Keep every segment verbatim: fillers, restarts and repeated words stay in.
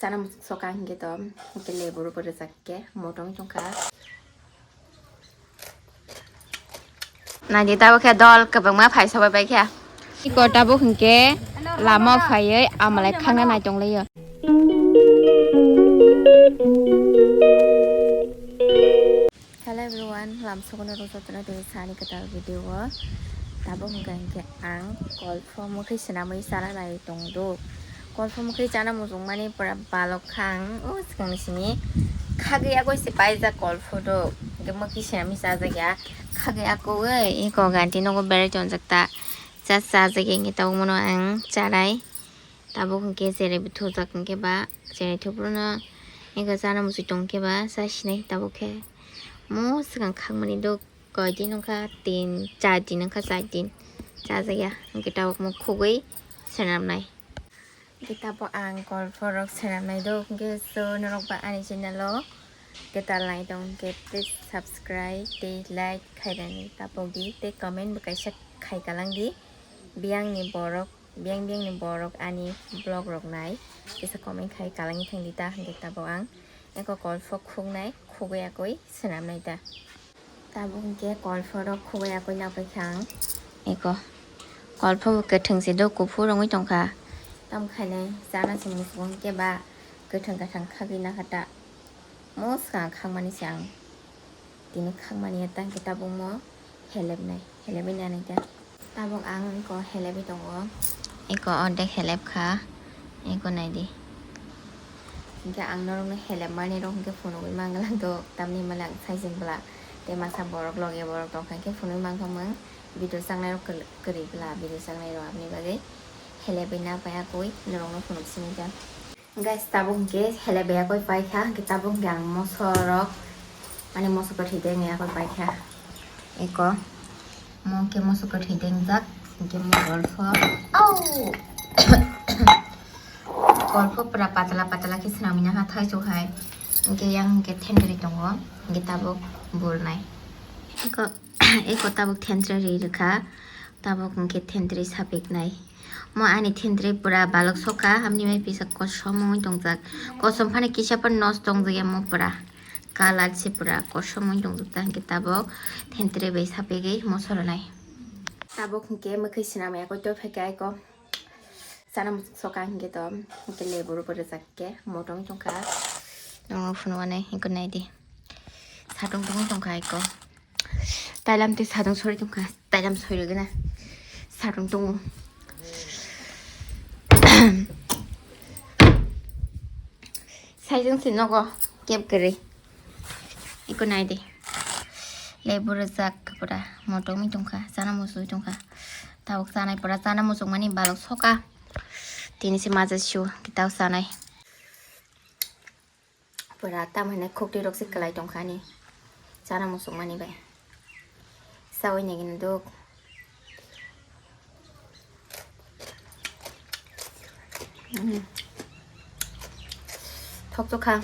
Chana muchung soka hinkhe to, hinkhe lebu rwbo rwjak khe, motong tongkha. Naidi tabo khe dol kwbangma phai sobai bai khe. Iko tabuk hinkhe lama phaiwi amalai khangna nai tonglaio. Hello everyone, lam sokono rwchaptwno tei sani kwtal video o. Tabuk hinkhe hinkhe ang kolpho mwkhwi swnamwi chana nai tongdo. Kolpho mwkhwi chana muchungmani pura balok kha ang. O swkangni simi khagwi agoi se paijak kolpho do. Hinkhe mwkhwi swnamwi chajakya. Khagwi akowi iko ganti nogo berai tonjak ta. Cha chajakya hinkhe tabuk mono ang chanai. Tabuk hinkhe cherai bo thujak hinkhe ba cherai thuphuru no eko chana muchung tong khe ba cha sinai tabuk khe mo swkang khakmani do koi din wngkha tin char din wngkha char din chajakya hinkhe tabuk mo khugwi swnamnai hinkhe tabuk ang kolpho rok swnamnai do hinkhe so norok ba ani channel o kwtal nai tong khe please subscribe tei like khairani tabuk di tei comment bo kaisa khai kalang di biyang ni borok. Beng beng ni borok ani vlog rok nai kisa comment khai kalangwi thangdi ta hinkhe tabuk ang eko kolpho khuknai khugwi akoi swnamnai ta. Tabuk hinkhe kolpho rok khugwi akoi napai kha ang eko kolpho bo kwthwng se do kuphur wngwi tongkha tamo khainai chana se muchung hinkhe ba kwthwng kwthwng khagwi nakha ta mo swkang khakmani se ang. Tini khakmani ya tang khe tabuk mo helep nai, helep nai nai ta. Tabuk ang eko helep tongo, eko ordek helep kha, eko nai di. Hinkhe ang norok no helep mani rok hinkhe phunugwi mangla do, tamni male ang saijing bwla tei masa borok loge borok tongkha hinkhe phunugwi mangkha mwng video changnai rok kwrwi bwla video changnai rok aboni bagwi helep na pai akoi norok no phunuk sini ta. Guys, tabuk hinkhe helep bai akoi paikha, hinkhe tabuk hinkhe ang moso rok, mane moso kwthwi deng bai akoi paikha. Eko, mo hinkhe moso kwthwi dengjak, hinkhe mo golpho, au! Golpho pura patla patla khe swnamwi nakha thaichuk hai, hinkhe yang hinkhe thendri tongo, hinkhe tabuk bulnai. Eko, eko tabuk thendri ri rwkha, tabuk hinkhe thendri sapiknai. Mo ani thendri pura balok soka, hamni bai pisa kosom wngwi tongjak. Kosom phano kisa phano nosto wngjakya mo pura. Kalat se pura kosom wngwi tongjak ta hinkhe tabuk thendri bai sapigwi moso rwnai. Tabuk hinkhe mwkhwi swnamya koi to phaikha aiko. Chana muchung soka hinkhe to, hinkhe lebu rwbo rwjak khe, motong tongkha. Norok phunuknai hinkhe naidi. Satung tungwi tongkha aiko. Tailam tei satung sori tongkha. Tailam sori gana. Satung tongo. Saijang si nogo kep kwrwi. Iko nai di. Lebu rwjak pura motongwi tongkha. Chana muchungwi tongkha. Tabuk chanai pura chana muchungmani balok soka. Tini se maja sio kitab sanai. Pura tam hinai khukti rok se kwlai tongkha ani chana muchungmani bai. Sawi nai gini duk. Mm. Thok chukha.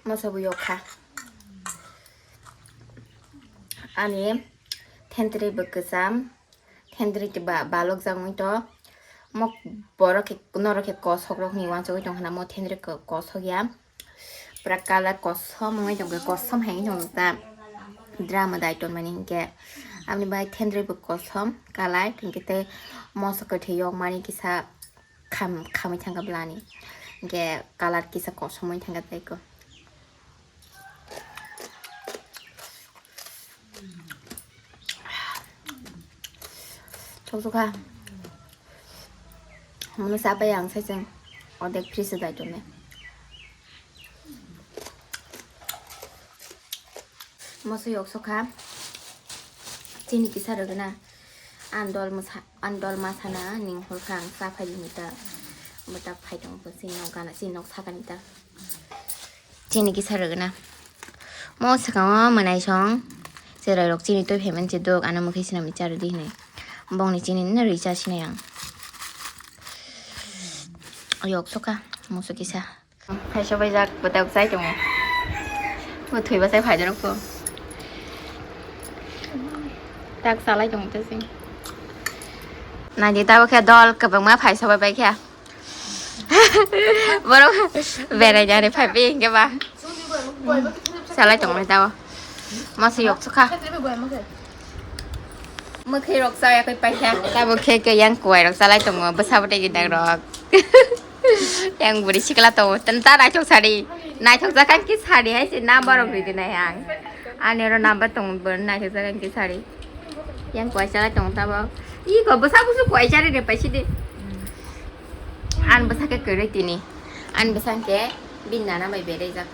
Moso bo yok kha. Ani thendri bo kwcham, thendri ba balok jangwi to. Mo borok khe norok khe kosok rok ni uansugwi tong khna mo thendri ko-, kosok ya. Pura colour kosom wngwi tongkha, kosom hai wngwi tongkha. Drama dai tonmani hinkhe. Aboni bai thendri bo kosom colour hinkhe tei moso kwthwi yokmani kisa kham-, khamwi thangkha bwlani. Hinkhe colour kisa kosom wngwi thangkha tei ko. Chokchokha. Mono sa pai ang sai chwng. Odek fridge dai tongnai. Moso yok sokha. Chini kisa rwgwna. Andol masa, andol masana ning hol kha ang sa phai ni ta. Bata phai tong bo chini nok gana, chini nok sakani ta. Chini kisa rwgwna. Mo swkang o mwnai song. Cherai rok chini twi phaimani se dok, ano mwkhwi swnamwi charwdi hinwi. Bongni chini no rwi cha sinai ang. Yok sukha, musu kisa. Phaisa bai jak, bwtang chai tongo. Bo thwi bwsai phai jorok bo. Tak salai tongo tei sing. Nai di tabo khe dol kwbangma phaisa bai bai khe. Borok berai jani phai pi hingke ba. Salai tongo tabo. Masa yok sukha. Mwkhwi rok chaya khe paikha. Tabo khe khe yang kuwai rok chalai tongo, bwsa bwtwi gidak rok. Yang buri sikla tongo, tanta naithok sari. Naithok jakha ki sari hai se number rok ridi nai ang. Ani oro number tongo, bo naithok jakha ki sari. Yang kuwai chalai tongo tabo. Iko bwsa busu kuwai chari de paisi de. An bwsa khe kwrwi tini. An bwsa khe bini nana bai berai jak.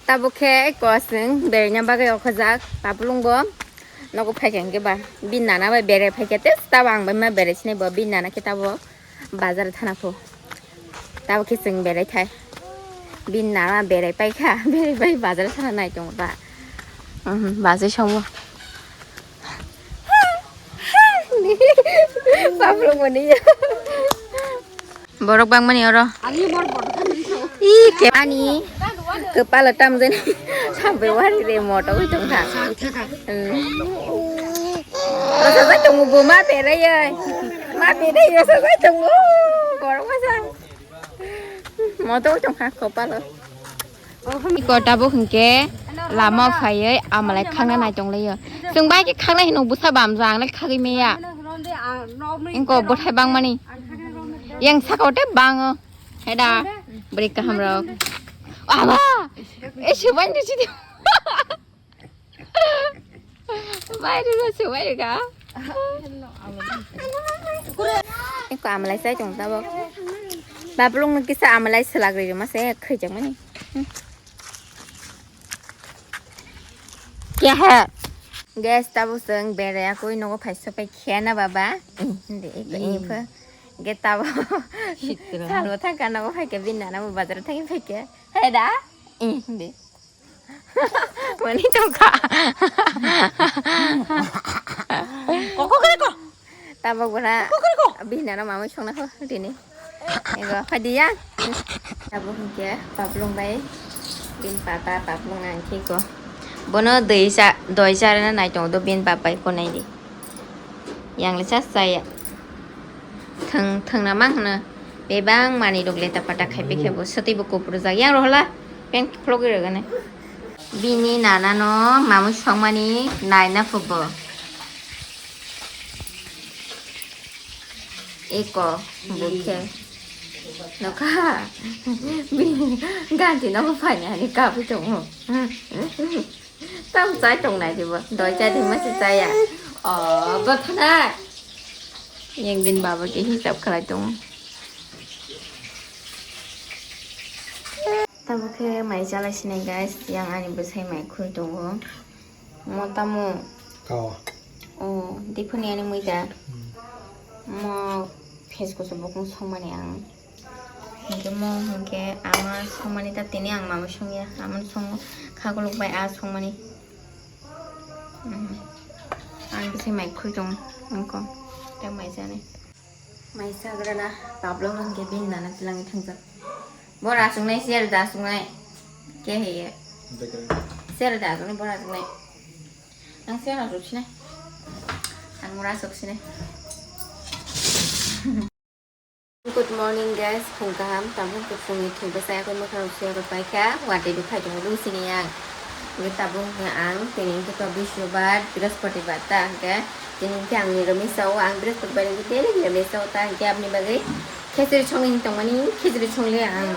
Tabo khe kosing beraina bagwi okhojak, Paplung bo nogo phaikha hwnkhe ba bini nana bai berai phaikha, tei tabo ang bai ma berai sinai bo, bini nana khe tabo bazar thana pho. Tabo khe chwng berai thai, bini nana berai paikha, berai pai bazar thana nai tongo ba. Bazar songo. Paplung mani. Borok bangmani oro. Ih, ke ani kwpalo tamjani. Sampai wari re moto wi tongkha. Hmm. Rasa sai tongo bo ma perai ai. Ma perai rasa sai tongo. Borok masa. Moto wi tongkha kwpalo. Iko tabuk hwnkhe lama o phaiwi amalai khakna nai tonglaio. Chwng bai khe khaknai hino bwsa bam jang le khagwi maya. Inko bwthai bangmani. Yang saka o tei bango. Heda bwrwi kaham rok. Aba! E subai ni chidi. Bai rwla subai rwkha. Eko amalai chai tong tabok. Baplung no kisa amalai swlak rwi rwma se khaijakmani. Kya hai? Guys, tabuk chwng berai akui nogo phai sopai khya na baba. Hindi eko info. Ge tabuk. Salo thangka nogo phaikhe bini nana bo bazar thangwi phaikhe. Hai da? Hindi. Mani tongkha. Koko kare ko. Tabok bwra. Koko kare ko. Bini nana mamui songna kho tini. Ego khadi ya. Tabok hwnkhe paplung bai. Bini papa paplung nang khe ko. Bono doi sa doi sa rena nai tong do bini papa ko nai di. Yang le sa sa ya. Thang thang na mang na. Bebang mani rok leta pata khai pe khe bo sotwi bo kupru jak. Yang rohla. Pen phlogwi rwgani. Bini nana no mamui songmani naina phubo. Eko bukhe nokha bini ganti no phaini hani kabu tongo. Tam chai tong nai dibo doi chai di masa chaya. O gothana. Yang bini baba ke hisab khalai tongo. Tamo khe mai chalai sinai guys, yang ani bwsai mai khul tongo. Mo tamo? Kao. O, diphani ani muida. Hmm. Mo phes kusu bukung songmani ang. Hingke mo hingke ama songmani ta tini ang mama songya. Amon song khakuluk bai a songmani. Hmm. Ang bwsai mai khul tongo. Angko. Tang mai chani. Mai sagrana, paplok rang ke bin nana tilangi thangjak. Bora sungnai, siya da sungnai. Ke heye? Siya da sungnai, bora sungnai. Ang siya na ruk sinai. Ang mura sok sinai. Good morning guys, phung kaham, tabuk khe phungni thwi bwsai yakui mwkhang suya rok paikha, watwi rok phai tongo rung sini yang. Hingke tabuk hingke ang tini hingke to biswbar, brihospatibar ta hingke tini hingke ang niramisa o, ang brihospatibar hingke daily niramisa o ta hingke aboni bagwi khichiri songwi tongmani, khichiri songle ang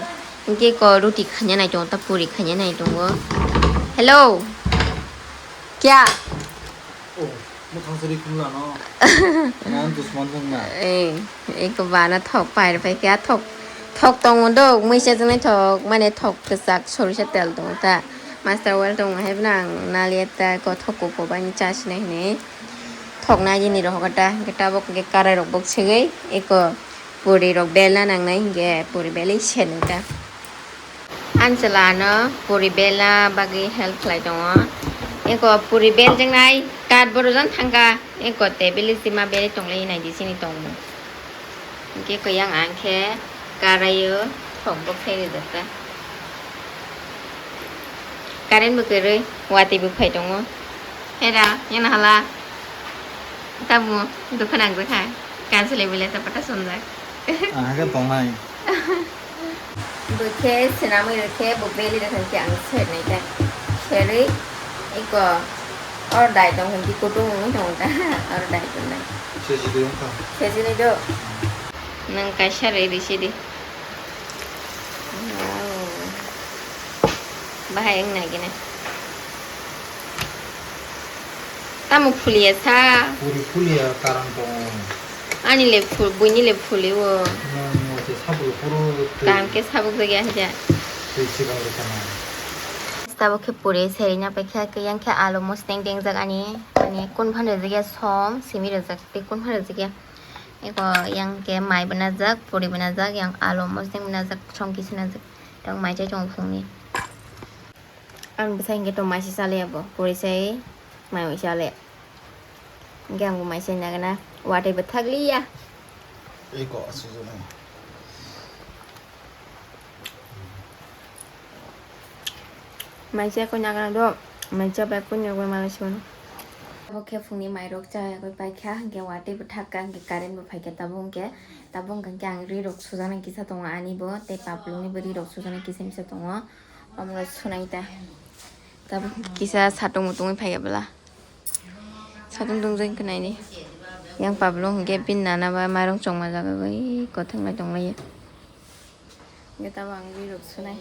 hingke ko ruti khanya nai tongo ta puri khanya nai tongo. Hello. Kya? Oh, mwkhang sari khumla no. Nang dusman thang na. Eh, eko bana thok pair pai kya thok, thok tongo do, muisa jwnai thok, mane thok kwchak sorisa tel tongo ta. Master oil tongo hai bwnang nali eta ko thok ko ko bani cha sinai hinui. Thok na jini rohok ta, hingke tabok hingke karai rok bok segui eko puri rok belna nangnai hingke puri belai senui ta. Ang chwla ano puri belna bagwi help khlai tongo. Eko puri beljaknai cardboard o jang thangkha. Eko table sima belai tonglai nai di sini tongmung. Hingke koi ang ang khe Karaio, thok bo phai rijak ta. Current bo kwrwi, watwi bo phai tongo. Hera, yana hala. Tamo, dukha nang jakha. Kanselai belai ta pata sonjak. Ang hakhe tongnai. Bo khe swnamwi rw khe, bo beli rw khe ang sernai ta. Serwi, iko, or dai tong hwn di kutung wngwi tongo ta. Or dai tongnai. Sesi de wngkha. Sesi nai do. Nang kaisa rwi risi di. Wow. Bahai wng nai gini. Tamo phulia sa? Puri phulia karang tongo. Ani le phul, buini le phuli o. Nang wacha sabul phuru twi. Kaham khe sabuk jagya haja. Twi chikang rwkha na. Tabuk khe puri serina paikha, khe yang khe alu mosneng dengjak ani. Ani kun phan rwjakya som, simi rwjak tei kun phan rwjakya. Eko yang khe mai bwnajak, puri bwnajak, yang alu mosneng bwnajak, som kisa najak. Tong mai chai tongo phungni. Ang bwsai hinkhe tong mai se chaliya bo, puri sai mai bai chaliya. Hinkhe ang bo mai se nagana, watwi bo thakliya. Eko aswk jani. Mai se koi nagana do, mai se bai koi nagwi malai se. Abo khe phungni mairok chayakwi paikha, hinkhe watwi bo thakka, hinkhe current bo phaikha, tabuk hinkhe, tabuk hinkhe ang ri rok sujana kisa tongo ani bo, tei paplungni bo ri rok sujana kisa misa tongo. Omo sunai ta. Tabuk kisa satung mutungwi phai bwla. Satung tungjawi khwnai ni. Yang pablung hinkhe bini nana bai mairung chongma jagwi kothwng lai tonglaio. Hinkhe tabuk ang ri rok sunai.